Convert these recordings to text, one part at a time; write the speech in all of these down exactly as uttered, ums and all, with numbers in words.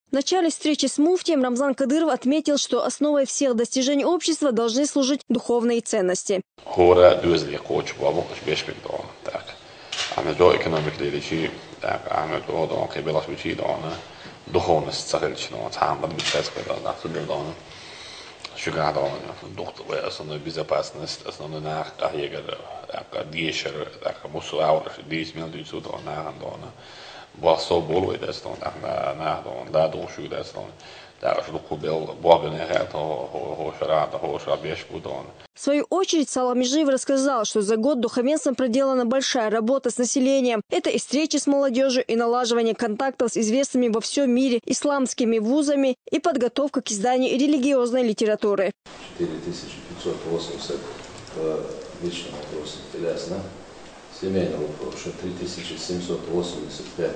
В начале встречи с муфтием Рамзан Кадыров отметил, что основой всех достижений общества должны служить духовные ценности. ХӀора доьзале кхочуш болу уьш беш хир дона. ТӀаккха Ахьмад чӀогӀа экономика лелийчий, тӀаккха Ахьмад чӀогӀа дона, кхин белхаш бичий дона, духовность ца хилча дона, цхьа хӀума ма битта цхьа дона, нах ца била дона. Шуьгахь дона, дукха вай основной безопасность, основной нах къахьегар, тӀаккха дешар, тӀаккха мусу агӀор дийца мел дуьйцу дона, нахана дона. Бохсо болу вай дас дона, тӀаккха нах дона, да духу шуьга дас дона. ТӀаккха шу дукха бел, бохбенехь, хӀо-, хӀо-, хӀо шарахь, хӀо шарахь беш бу дона. В свою очередь, Салах Межиев рассказал, что за год духовенством проделана большая работа с населением. Это и встречи с молодежью, и налаживание контактов с известными во всем мире исламскими вузами, и подготовка к изданию религиозной литературы. Четыре тысячи пятьсот восемьдесят по личным вопросам, ясно. Семейный вопрос, что три тысячи семьсот восемьдесят пять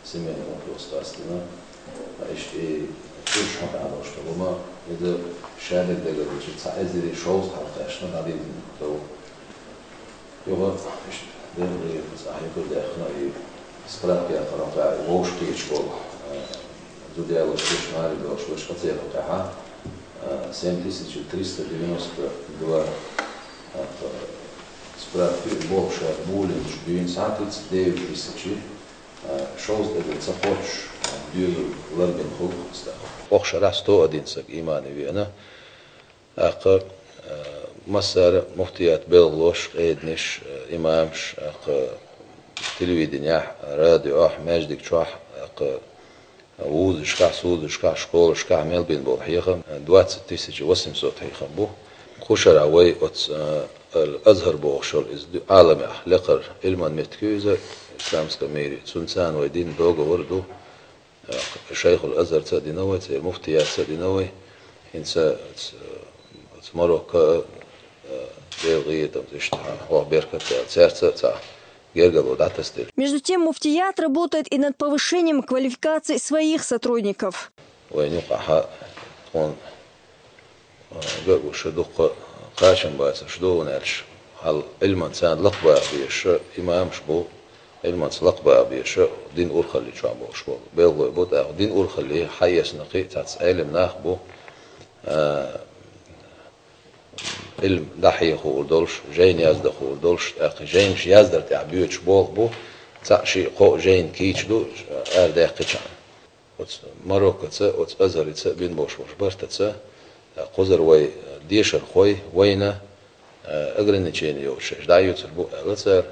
семейный вопрос поставлено. А ишти чуш хьадаро, что лума, это шадер дегадичи, ца эзери шоу хьалкашна дадин дов. Юга, ишти, дерли, ца хьикур дехна и справки ахарока, и вовш кийч бол. Зудяло чуш мари дош, ваш хацеха каха. Семь тысяч триста девяносто два справки, вовш булин, шбин, ца тридцать девять тысяч. Шовзткъе ца кхоччуш доьзал ларбина хӀуллакх стаг. Охшара сто один саг имане веана. ТӀаккха массара муфтият белхалош, къеданаш, имамаш, тӀаккха телевиденехь, радиохь, маьждиг чохь, тӀаккха вузашкахь, судашкахь, школашкахь мел бина болу хьехам двадцать тысяч восемьсот хьехам бу. Кхушара вай оцу Ал-Азхар бохуш йолу иза Ӏаламехь лекхара Ӏилман меттиг ю иза исламском мире. Цунца вай дина договор ду. Шайхул Азхарца а дина вай, церан муфтиятца а дина вай. ХӀинца оцу Марокко а, Делан гӀетам иштта хьох беркат а, цаьрца а цхьа гергало дӀатасделла. Между тем, муфтият работает и над повышением квалификации своих сотрудников. Вайн юкъахь тхуна гуш дуккха кхачам бацарш ду ван аьлча, хьал Ӏилманца лакхабаха безаш имамаш бу, Ӏилманца лакхабаха безаш дин урхалли чохь болуш болу белхалой бу, тӀаккха дин урхалли хьаэцна кхин а цхьацца Ӏелам нах бу, Ӏилм дӀахьеха хуур долуш, жайна яздан хуур долуш, тӀаккха жайнаш яздар тӀехь боьдуш болх бу, цхьаъ шиъ кхоъ жайна кийча ду арадаьккхича. Оцу Мароккоца, оцу Азхарица бина болуш болуш бартаца, кхузара вай дешархой вайна ограничени йоцуш шаьш дӀа а юьцур бу аьлла цара,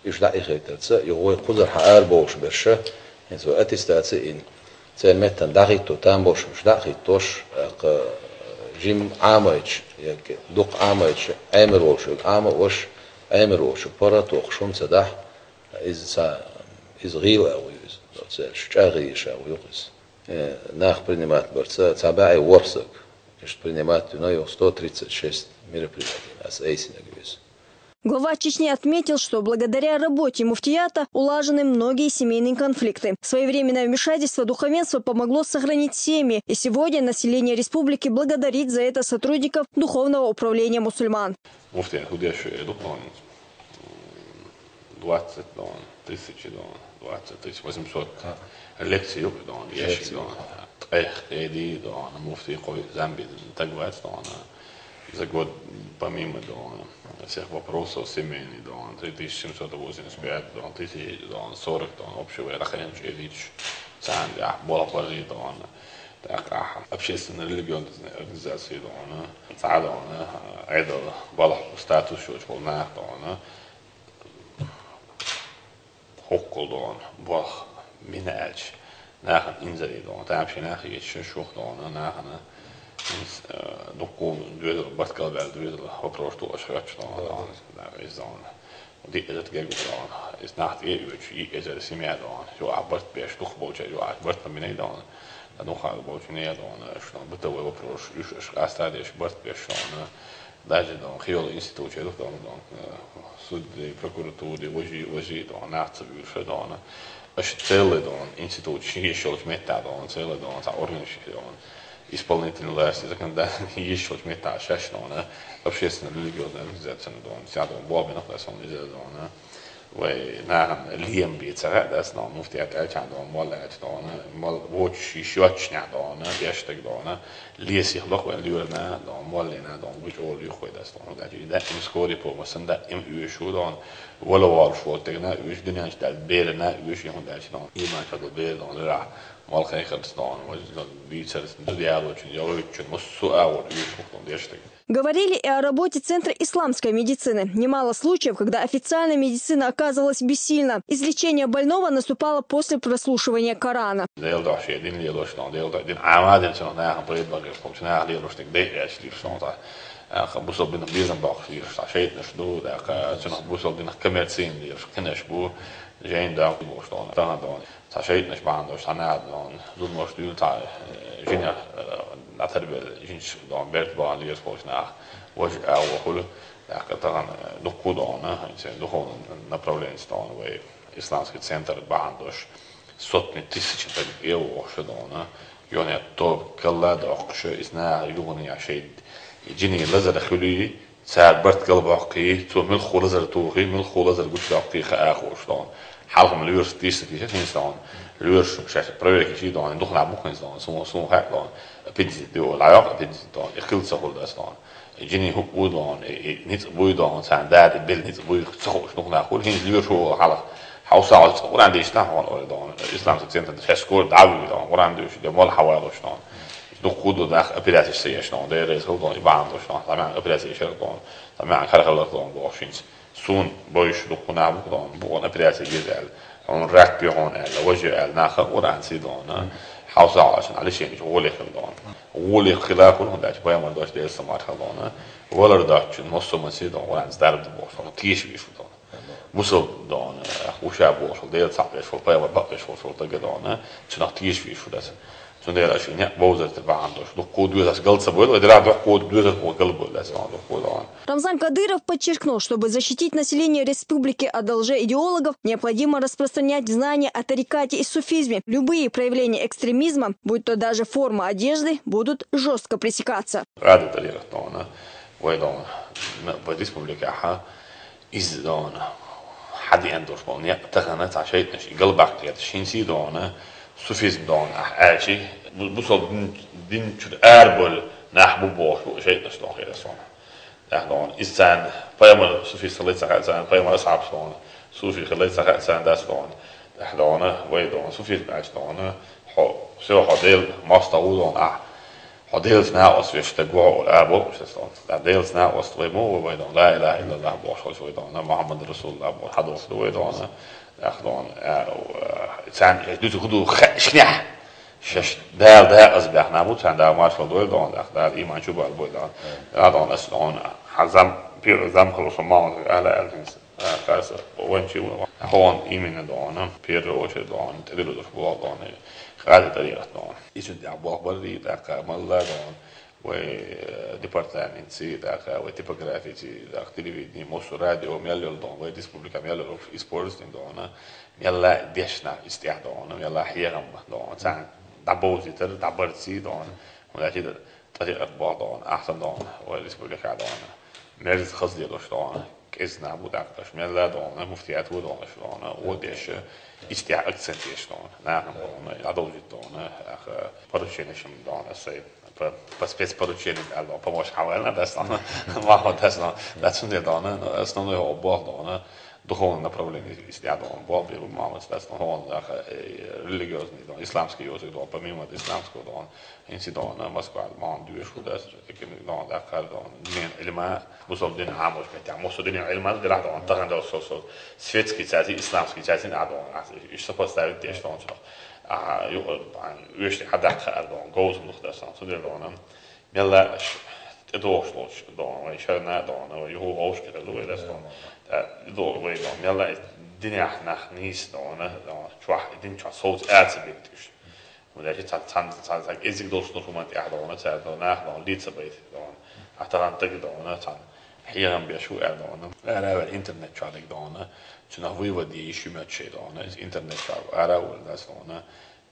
уьш дӀа а ихийтарца, юха вай кхузара хьан арабовлуш берша, хӀинца вай аттестаци а йина, церан меттана дӀахӀитто там болуш уьш дӀа а хӀиттош, тӀаккха жима Ӏамайча, я дукха Ӏамайча, Ӏемар волуш верг Ӏама а ваш, Ӏемар волчу пара а тохуш хӀума ца дахь, иза ца, иза гӀийла а вуй иза, цаьрша чӀагӀйийша а вуй юкъа иза. Э, нах принимать барца, цхьа бӀе ворхӀ саг. Иштта принимать вина юха сто тридцать шесть мероприятий, ас айсинаг веза. Глава Чечни отметил, что благодаря работе муфтията улажены многие семейные конфликты. Своевременное вмешательство духовенства помогло сохранить семьи, и сегодня население республики благодарит за это сотрудников Духовного управления мусульман. Муфтият хӀу деш ду кхунна? Двадцать дона, тысячи дона, двадцать тысяч восемьсот лекций юкъа дона, еши дона. Ткъех кхеди дона, муфти кхой замби таг вац дона. За год помимо дона всех вопросов семейный дона, три тысячи семьсот восемьдесят пять дона, тысячи дона, сорок дона, общий вай рахаем чедич, цан я, бола бажи дона. ТӀаккха общественно-религиозные организации дона, цхьа дона, айдал балахь статус шоч болу нах дона. ХӀоккхул дона, бах, мина аьлча, нахана инзаре дона, тамашийна нах ечу шух дона, нахана дуккху доьзал барт галбаьлла доьзал вопрос ду аша хачу дона, дона, иза дона. Диъ эзар гергу дона, иза нах тӀе а оьцу, йиъ эзар семья дона, ю а барт беш, дукха болча ю а барт мина дона. Дукха болчу не дона, аша дона, бытовой вопрос, уьш аша къастадеш, барт беш дона. Даже дон, хиола институт чедух дон, дон, суд, прокуратура, вожи, вожи дон, нах ца буьрша дон. Аша целый дон, институт ши ешолч метта дон, целый дон, ца органиш дон. Исполнительный власть, законодательный ешолч метта шаш дон. Общественно-религиозная организация дон, ся дон, бобинах да сон иза дон. Вай нахана лем бе ца хаьа, дац, но муфтият аьлча дона, молла аьлча дона, мол-, вочу шиш йоцчу нехь дона, дешдаг дона, лесих лохвен лоьрна дона, моллина дона, вуч олу юххой дац дона, хӀунда аьлча даим скорый помощь сан, даим уьш ву дона, вала волуш волу дегна уьш, дуьненчу даьлла берана уьш, хӀунда аьлча дона, иман чадо бер дона, лира, мол хайхарца дона, вай дийцарца, дуза ялочун, йогӀуьйтучун, массо а агӀор уьш ву дона, дешдаг. Говорили и о работе Центра исламской медицины. Немало случаев, когда официальная медицина оказывалась бессильна. Излечение больного наступало после прослушивания Корана. Дела дуьхьа шен дин лелош дона, Дела дуьхьа дин Ӏама дина цунах нахана пайда бахарш, кхочу наха лелош дерг дайъаьлча лелош дона, тӀаккха бусалба динах безам боккхуш лелош, тӀаккха шайтӀанаш ду, тӀаккха цунах бусалба динах коммерцина лелош, кхинаш бу, жайна даккха болуш дона, тахана дона. Цхьа шайтӀанаш бахьана долуш, цхьа наха дона, зуламаш дуьйла цхьа, э, жинех, э, дӀатарбелла, жинаш дона, берт бахьана лелаш болчу наха, важа агӀо хуьлу, тӀаккха тахана, э, дуккха а дона, хӀинца духовный направленица дона вай исламский центр бахьана долуш, сотни тысячи стаг эвохуша дона, йонет тоба калла а доккхуша, иза наха юханехьа шайн жинийн лазар хуьлий, цара барт галбоккхий, цо муьлхха лазар тухий, муьлхха лазар гучудоккхий хаа хууш дона. Хьалха-м лоьраш тийша ца тийша, хӀинца дона. Лоьраш шаьш проверка йичий дона, дукха нах бу хӀинца дона, суна, суна хаьа дона. Аппендицит ду, лайокх аппендицит дона, и хила ца хуьлу дац дона. И жинийн хӀуъ буй дона, и, и ницкъ буй дона, царна дада белла ницкъ буй, ца хууш дукха нах хуьлу, хӀинца лоьраш ву хьалха. Хьовса, хьовса, Къуръан дийшина хьуна, ой, дона. Исламский центр, шаьш скоро дӀа а вуьй дона, Къуръан дуьйш, де молла хьавалуш дона. Дуккха а ду нах операцеш ца еш дона, Дела реза хуьлу дона, и бахьана долуш дона, цхьа маьӀна операцеш еш дона, цхьа маьӀна хьархалларх дона бохуш хӀинца. Суна бовзуш дуккха нах бу дона, бу хьуна операцеш еза аьлла. Хьуна рак ю хьуна аьлла, важа ю аьлла, наха Къуръан ций дона. Хьовса, хьовса, Ӏалашен чу гӀоле хила дона. ГӀоле хила хуьлу, хӀунда аьлча пайхамар дош Дела сан марха дона. Валар доцчун массо а маций дона, Къуръан цӀе дарба ду бохуш дона, тийша вийш ву дона. Бусалба дона, гӀуша бохуш волу, Дела цхьаъ веш волу, пайхамар бакъ веш волу, волу дага дона, цунах тийша вийш ву дац. Цундела аша некъ бовзар тера бахьана долуш, дуккха а доьзалш гал ца бойла, вай дилахь дуккха а доьзалш гал бойла дац, дона, дуккха а дона. Рамзан Кадыров подчеркнул, чтобы защитить население республики от лжеидеологов, необходимо распространять знания о тарикате и суфизме. Любые проявления экстремизма, будь то даже форма одежды, будут жестко пресекаться. Къади тарикъат дона, вай дона, вай республикахьа, иза дона, хьадеана долуш болу некъ тахана цхьа шайтӀанаш и галбаккха гӀерташ, хӀинций дона, суфизм дона, ахь аьлчи, бу-, бусалба дин, дин чуьра арабевлла нах бу бохуш бу шайтӀанаш дона хир суна. ТӀаккха дона, иза царна пайхамар суфист хилла ца хаьа царна, пайхамар асхьабаш дона, суфи хилла ца хаьа царна дац дона. ТӀаккха дона, вай дона, суфизм аьлча дона, хьо, всё, хьо Дела мостагӀа ву дона, ахь. Хьо Делаца накъост веш стаг ву хьо, а, бохуш дац дона. ТӀаккха Делаца накъост вай ма ву вай дона, ла илаха иллаллах бохуш хилча вай дона, Мухьаммад расулуллах бохуш хьадохуш ду вай дона. ТӀаккха дона, а, царна шаьш дуьза хӀун ду хаьа шинехь. Шаьш Дала дакъаза баьхна бу, царна Дала маршалла дойла дона, тӀаккха Дала иман чу бала бойла дона. А дона, ас дона, хьан зам, пир зам халуша ма ван, ала аьлла хӀинца. А, хаса, ванчи ван. Хьо ван имина дона, первый очередь дона, тӀедиллуш боху дона. Къади тарикъат дона. Исун тӀехь боху барри, тӀаккха малла дона. Вай, э, департаментций, тӀаккха вай типографиций, тӀаккха телевидение, массо радио, мел йолу дона, вай республика мел йолу использовать дона. Мелла дешна истехь дона, мелла хьехам дона, царна дӀабовзийтар, дӀабарций дона, хӀунда аьлча тарикъат боху дона, ахьа сан дона, вай республика дона. Мерза хаза лелош дона, кӀезиг нах бу тӀаккха аша, мелла дона, муфтият ву дона аша дона, вон деш, истехь акцент еш дона, нахана дона, дӀадовзийта дона, аха, порученеш дона, сай, по, по спецпоручению аьлла дона, помощь хьаваьлла, дац дона, махо дац дона, дац хӀунда дона, основной хӀо боху дона, духовный направление истехь дона, боху бе бу мамас дац дона, хӀо даха, э, религиозный дона, исламский йозаг дона, помимо от исламского дона, хӀинца дона, Москва дона, дуьйш ву дац, экин дона, даха дона, динан Ӏилма, бусалба дин Ӏамош меттехь, массо динан Ӏилма делахь дона, тахана дона со, со, светский цаьци, исламский цаьци а дона, а, иш сопоставить деш дона цунах. А, ю-, а, уьш тӀе хьадаккха ара дона, говза лух дац дона, цу дела дона. Мелла аш тӀедогӀуш долчу дона, вай шарна а дона, вай юху вовшки хеза вай дас дона. ТӀа, и дона вай дона, мелла и динехь нах нийса дона, дона, чохь, и дин чохь совца аьлла ца бетташ. ХӀунда аьлча цхьа, цхьа, цхьа, цхьа кӀезиг долчу хӀуманна тӀехь дона, цара дона, нах дона, лийца байта дона. А тахана таг дона, цхьа хьехам беш ву аьлла дона. Ара вай интернет чохь диг дона, цунах вывод е йиш ю моьтту шайн дона, иза интернет чохь ара вуьлла дас дона.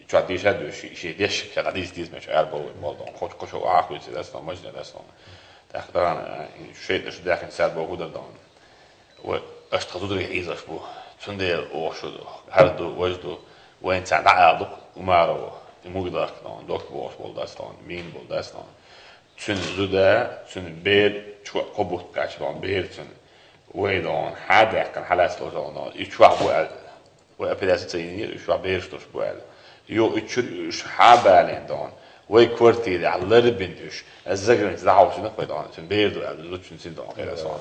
Чохь дийша а дуьйш, ши, ши деш, ша дӀадийца дийца меч арабовлий болу дона. Кхочу, кхочу а хуьйций дац дона, мажне дац дона. ТӀаккха дона, шайтӀанаш даьхкина сар боху дар дона. Вай, аша тхан зударий хьийзаш бу. Цундела оха шу ду, хӀара ду, важа ду, вайна цхьа дӀаала ду-кх Умарова, и Мугдахка дон, доккха бохуш болу дац дон, мийна болу дац дон. Цуьнан зуда, цуьнан бер, чу кхо бутт кхаьчна дон, бер цуьнан. Вай дон, хьа даьккхина, хьа лаьцна ло дон, и чохь бу аьлла. Вай апелляци ца йинера, уьш чохь бераш долуш бу аьлла. Йо, и чуьра уьш хьа балийна дон. Вай квартирехь ларбина уьш, аса заграница дӀахьовсийна вай дон, цуьнан бер ду аьлла, зудчун син дон, хера сон.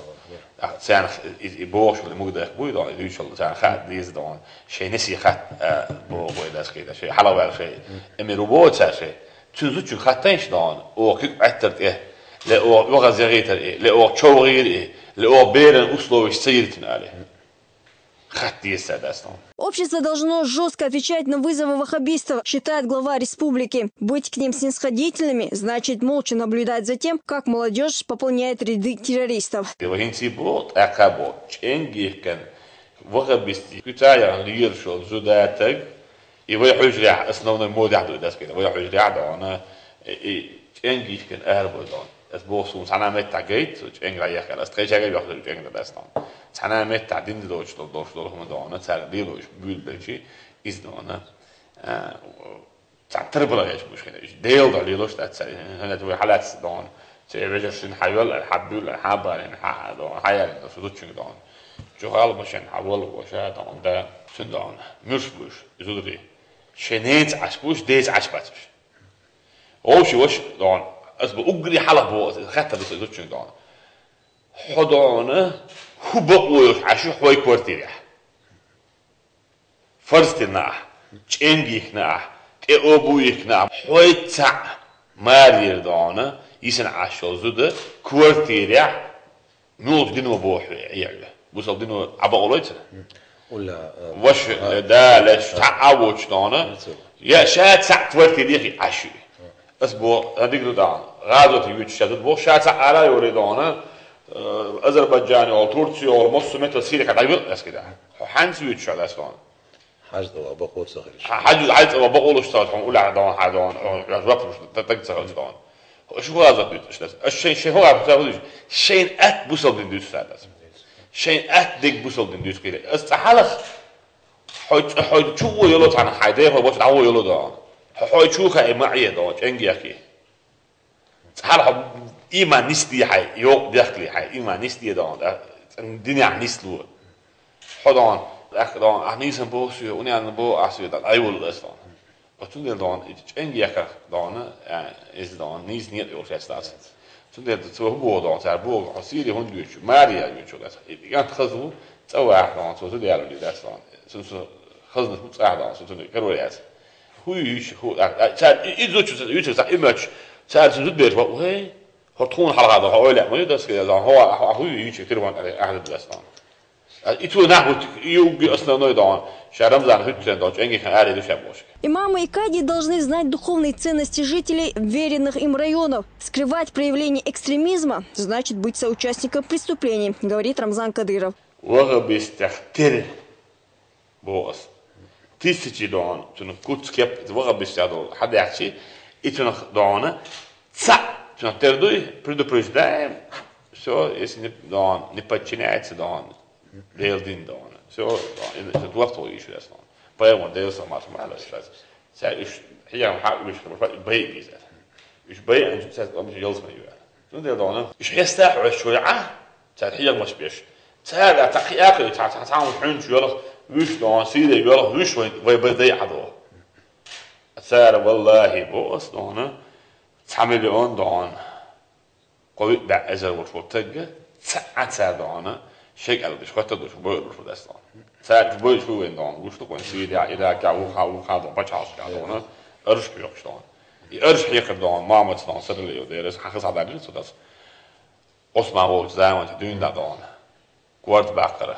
Царна и, и бохуш болу Мугдахка буй дон, и дуьйцуш волу, царна хаа деза дон, шайн несий хатта, а, боху вай дас кхийда, шайн хьалаваьлла шайн, эмир ву боху цара шайн. Цуьнан зудчуьнга хаттайша дон, оха куьг Ӏеттар тӀе, ле оха оьгӀаз ягӀийтар и, ле оха чов гӀийра и, ле оха беран условиш ца йира цуьнан али. Хатта деза цара дас дон. Общество должно жёстко отвечать на вызовы ваххабистов, считает глава республики. Быть к ним снисходительными значит молча наблюдать за тем, как молодёжь пополняет ряды террористов. Вай хӀинца боху, тӀаккха боху, чӀенгихкан ваххабистийн куьцаех лелаш волу зуда таг, и вай хьуьжарехь, основной модехь ду и дас кхийда, вай хьуьжарехь дон, и, и чӀенгихкан арабой дон. Ас боху, суна цхьана а меттахь гайта, со чӀенгара яхкара, ас тхайчаьрга а йохкуьйту чӀенгара дац дон. Цхьана а меттахь дин доцуш долу, доцуш долу хӀума дон, цаьрга лелош буьйлабелчи, иза дон, а, цхьа тарбала гӀерташ буш хина, уьш Делан дуьхьа лелош дац цара, хӀунда аьлча вай хьалаьцна дон, церан вежаршна хьан йолу, хьан буьллу, хьан балийна, хьан дон, хьан яьлла, со зудчуьнга дон. Чухула машен хьан волу, ваша дон, да, цуьнан дон, муьлш буш, и зударий. Шайн ненаца Ӏаш буш, деца Ӏаш бац уьш. Вовши ваша дон, ас бу уггаре хьалха боху, ас хаттар ду сан зудчуьнга дон. Хьо дон, хӀун бакъо йолуш Ӏаш ю хьой квартирехь? Фарз тина ахь, чӀенгихкина ахь, тӀе обу йихкина ахь, хьой цхьаъ марера дон, йисина Ӏаш йолу зуда квартирехь, муьлхачу дино боху хьоьга, Ӏехьа. Бусалба дино Ӏа бакъо лой цара? Улла, а, ваша, а, да, леш, а, цхьа а воцуш дон. Ницу. Я ша цхьаъ квартире хи Ӏаш ю. Ас боху, сан дика ду дон. ГӀазоте юьйцуш ша зуда боху, ша цхьаъ ара а йолий дон. Э, Азербайджане йолу, Турция йолу, массо а метта Сирика дӀавилла ас кхидӀа. Хьо хьаьнца вуьйцуш ша дас дон? Хьажа тӀе ван бакъо ца хилча. Хьа-, хьажа, хьажа тӀе ван бакъо луш ца хилча, хьуна уллехь дон, хьа дон, хьуна жоп луш, та-, таг ца хилча дон. Шу гӀазот дуьйцу аш дас. Аш шайн, шайн хӀун гӀазот дуьйцу? Шайн атта бусалба дин дуьйцу сан дас. Шайн атта дерг бусалба дин дуьйцу кхийра. Ас цкъа хьалха, хьой, хьой чу гӀо йоло цхьана, хьайн дехо бочу дӀагӀо йоло дон. Хьо, хьой чу хаьа ма Ӏе дон, чӀенгехкий. Цхьана хьо иман нисде хьай, йокъа дехкале хьай, иман нисде дон, да, динехь нисло. Хьо дон, тӀаккха дон, ахь нийсан боху соьга, уненна боху ахь соьга, дӀайолла ас дон. Оцундела дон, и чӀенгехках дон, а, иза дон, нийса некъ йолуш эцна ас. Цундела цо хӀун боху дон, цара боху, хьо Сири хӀунда дуьйцу, Мария дуьйцу ас. И кӀант хаза ву, цӀа ваха дон, цо зуда ялур ю дац дон. Цун со хазна хӀун цӀахь дон, со цуьнан карор яц. ХӀун ю йиш, хӀун, а, а, цара и, и зудчу, и зудчу, и моьттуш, цара цуьнан зудбераш бакъ, вай, хӀара тхуна хьалха ду, хьо ойла а ма ю дас кхидӀа, хьо, хьо, хӀун ю йиш, телефон тӀера ахьа ду дас дон. А, и цо нах бу, и угги основной дон, ша Рамзан хӀуьттуьран дон, чӀенгий хан аре ду ша бохуш. Имамы и кади должны знать духовные ценности жителей веренных им районов. Скрывать проявление экстремизма значит быть соучастником преступлений, говорит Рамзан Кадыров. Ваххабистех тера боху ас. Тысячи дон, цунах куц кеп, ваххабистех долу хьадаьхчи, и цунах дон, цхьаъ, цунах тера дуй, предупреждаем, всё, если не, дон, не подчиняется, дон, Делан дин дон. Всё, дон, и, и вахт ву йиш вес дон. Пайхамар Делан салам маршалла хилар. Цаьрга уьш хьехам хьа уьш хабар, и байа беза. Уьш байа анчу цаьрга омчу ялсмай ю. Цундела дон, уьш хьеста хьоьжуш вай Ӏа, цара хьехамаш беш. Цара цхьа кхиа а кхуьй, цхьа, цхьа, цхьа хӀума хьуьнчу йолах, вуьш дон, Сири йолах, вуьш вай, вай бай дай Ӏа догӀу. Цара, валлахӀи, бо ас дон, цхьа миллион дон, кхо виъ баьӀ эзар волуш волу тагга, цхьа а цара дон, шайн кӀел деш, хӀотта долуш, бойур долуш ву дас дон. Цара бойуш ву вайн дон, гуш ду вайн Сирия, Иракя, вуха, вуха дон, пачхьалкхашка дон, арш хьоькхуш дон. И арш хьекхар дон, Мамаца дон, саррале йо дерас, хьан хаза хьадаьллина цо дас. Осман волчу заманчу дуьйна дӀа дон. Корта баккхара.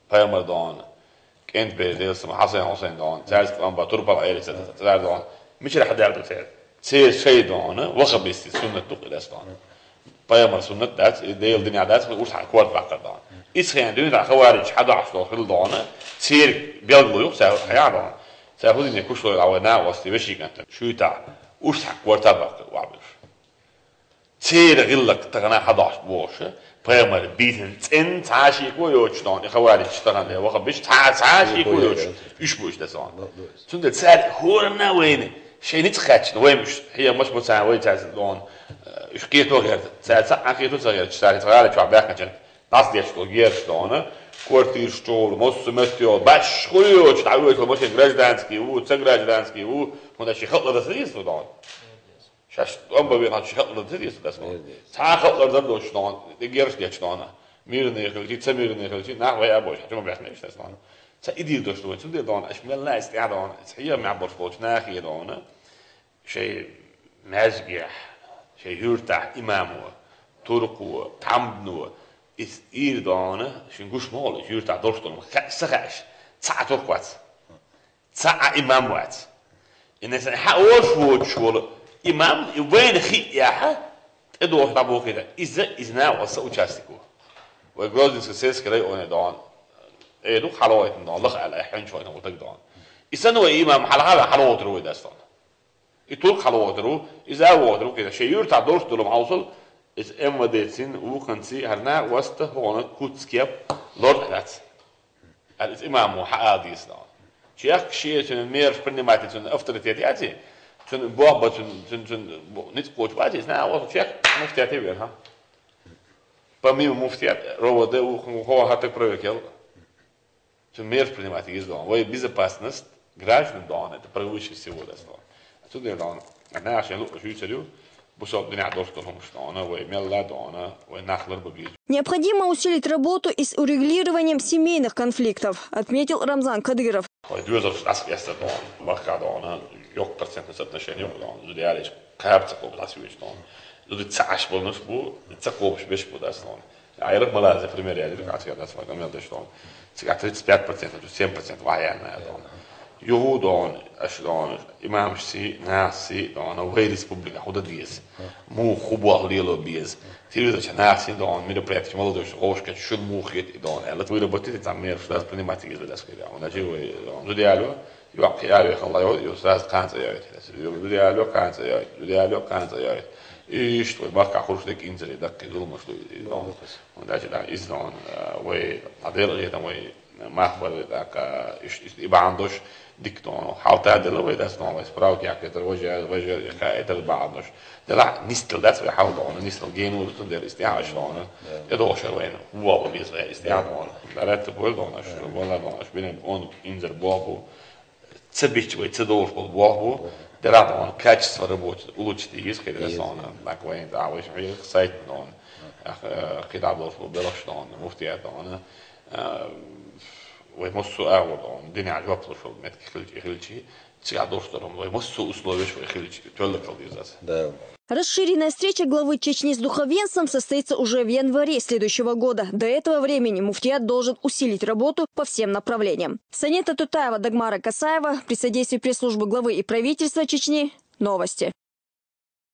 Пайхамар дон. КӀентбер Делсама Хьасан Хьусайн дон. Цаьрца тӀом ба турпал Ӏелица цара дон. Мичара хьадаьлла ду церан? Церан шайн дон. Ваххабистийн суннат ду кхидӀа дас дон. Пайхамар суннат дац, и Делан динехь дац, уьш хьан корта баккхар дон. Исхен дуьйна хаварич хьадохьуш долу хила дон. Церан белгало ю-кх цара хьан дон. Цара хӀузине кушлой а вай накъостий вешин кӀантана. Шуьйтахь. Уьш хьан корта баккхар вахьабуьлуш. Церан гӀиллакх тахана хьадохьуш бохуш, Пайхамар бийсан цӀен цхьа шеко йоцуш дона, и хаваричаш тахан де ваха биш, цхьа, цхьа шеко йоцуш, уьш бу уьш даса дона. Цундела цара хӀоранна вайна, шайн ницкъ хаьчна, вай муш, хьемаш бу царна вай царца дона, уьш кхето гӀерта, цара цхьа а кхето ца гӀерташ, цара цхьа гӀала чохь баьхкачарна, дӀасадеш долу гераш дона, квартираш чухула, массо а меттехула, баш хуьлу йоцуш, дӀавоьдуш машина гражданский ву, ца гражданский ву, хӀунда ши халкъ ладаса деза дона. Шаьш тӀом бан вехьа ши халкъ ладаса деза даса дона. Цхьа халкъ лардар доцуш дона, де гераш дечу дона. Мирный хилчи, ца мирный хилчи, нах вай а бохуш, хьачу ма баьхна иштта дона. Ца идир дош ду вай, цундела дона, аша мел лаьа тӀехь дона, ца хье мегӀ болуш болчу нахе дона. Шайн маьжгехь, шайн юьртахь имамо, туркхо, тхьамдано, иза ира дона, шин гуш ма гӀолу, юьртахь долуш долу, ха-, са хаьаш, цхьа а туркх вац. Цхьа а имам вац. Инна сан хьан ош воцуш волу имам, и вайна хиъ яхьа, тӀедогӀуш дӀабохийта. Иза, иза нагӀа са участник ву. Вай Грозненский сельский районе дона. Э, ду хьалавайтина дона, лаха аьлла, э, хьуьнчу вайна ву таг дона. И санна вай имам хьалха вай хьалавотур вай дас дона. И турк хьалавотур ву, иза а вотур ву, кхета. Шен юьртахь долуш долу хьовсал, иза М В Д цин, вукханций, хьарна, васта, хӀона, куц кеп, лорд а дац. Аьлла, иза имамо хьаала деза дона. Чехка шен цуьнан мераш принимать цуьнан авторитет яций, цуьнан бохба цуьнан, цуьнан, цуьнан бо-, ницкъ кхочу баций, иза нагӀа ваха чехка муфтияте вер, ха? Помимо муфтият, Р В Д, у, у, хӀо, хӀаттак проверка ял. Цуьнан мераш принимать деза дона. Вай безопасность граждан дона, это превыше всего дас дона. Отсюда дона. Нагахь шен луъу шуьйцар ю. Бусалба динехь долуш долу хӀумаш дона, вай мелла а дона, вай нах ларба беза. Необходимо усилить работу и с урегулированием семейных конфликтов, отметил Рамзан Кадыров. Вай доьзалш дӀасакъестар дона, махка дона, йоккха процентное соотношение ю дона, зуда ялийча, кхаба ца кхобуш дӀасавоьдуш дона. Зуда ца Ӏаш болнаш бу, ца кхобуш беш бу дас дона. Айрак ма лаза, пример яздира, кхача дас вай мел деш дона. Цигахь тридцать пять процентов, семь процентов вахьяна дона. Юху дона, аш дона, имамаш си, нах си дона, вай республика худа деза. Муха ху боху лело беза. Телевизор ча нах си дона, мероприятие молодёжь, гӀовшка шун муха хет и дона. Аьлла, вай работает, там мераш дас принимать деза дас кхира. Он даже вай, он зуда яло, юаккхи яло, халла йо, ю сразу кханца яйт. Ю зуда яло, кханца яйт, зуда яло, кханца яйт. Иштта вай бахка хурш дек инзаре даккхи зулмаш ду и дона. Он даже да, из дона, вай, а дела где-то вай, мах бар, так, иш, иш, и бандош, дик дона. Хьалта дела вай дас дона, вай справки яккхетар, вай же, вай же, кхаэтар бандош. Дела нистал дас вай хьал дона, нистал гену, тун дела истя аш дона. Я дошар вайна, вова без вай истя дона. Дарат бой дона, ш, вала дона, ш, бинем он инзар боху. Ца бича вай, ца долуш болу боху. Дела дона, качество работы улучшить йиз, хедра дона. Так вай, да, вай, сайт дона. Ах, э, кхидӀа долуш болу белхаш дона, муфтият дона. Э, вай массо а агӀор дона, динехь жоп луш болу меттиг хилчи, хилчи. Цигахь долуш долу вай массо условиеш вай хилча, тоьлла кал деза аса. Да. Расширенная встреча главы Чечни с духовенством состоится уже в январе следующего года. До этого времени муфтият должен усилить работу по всем направлениям. Санета Тутаева, Дагмара Касаева, при содействии пресс-службы главы и правительства Чечни. Новости.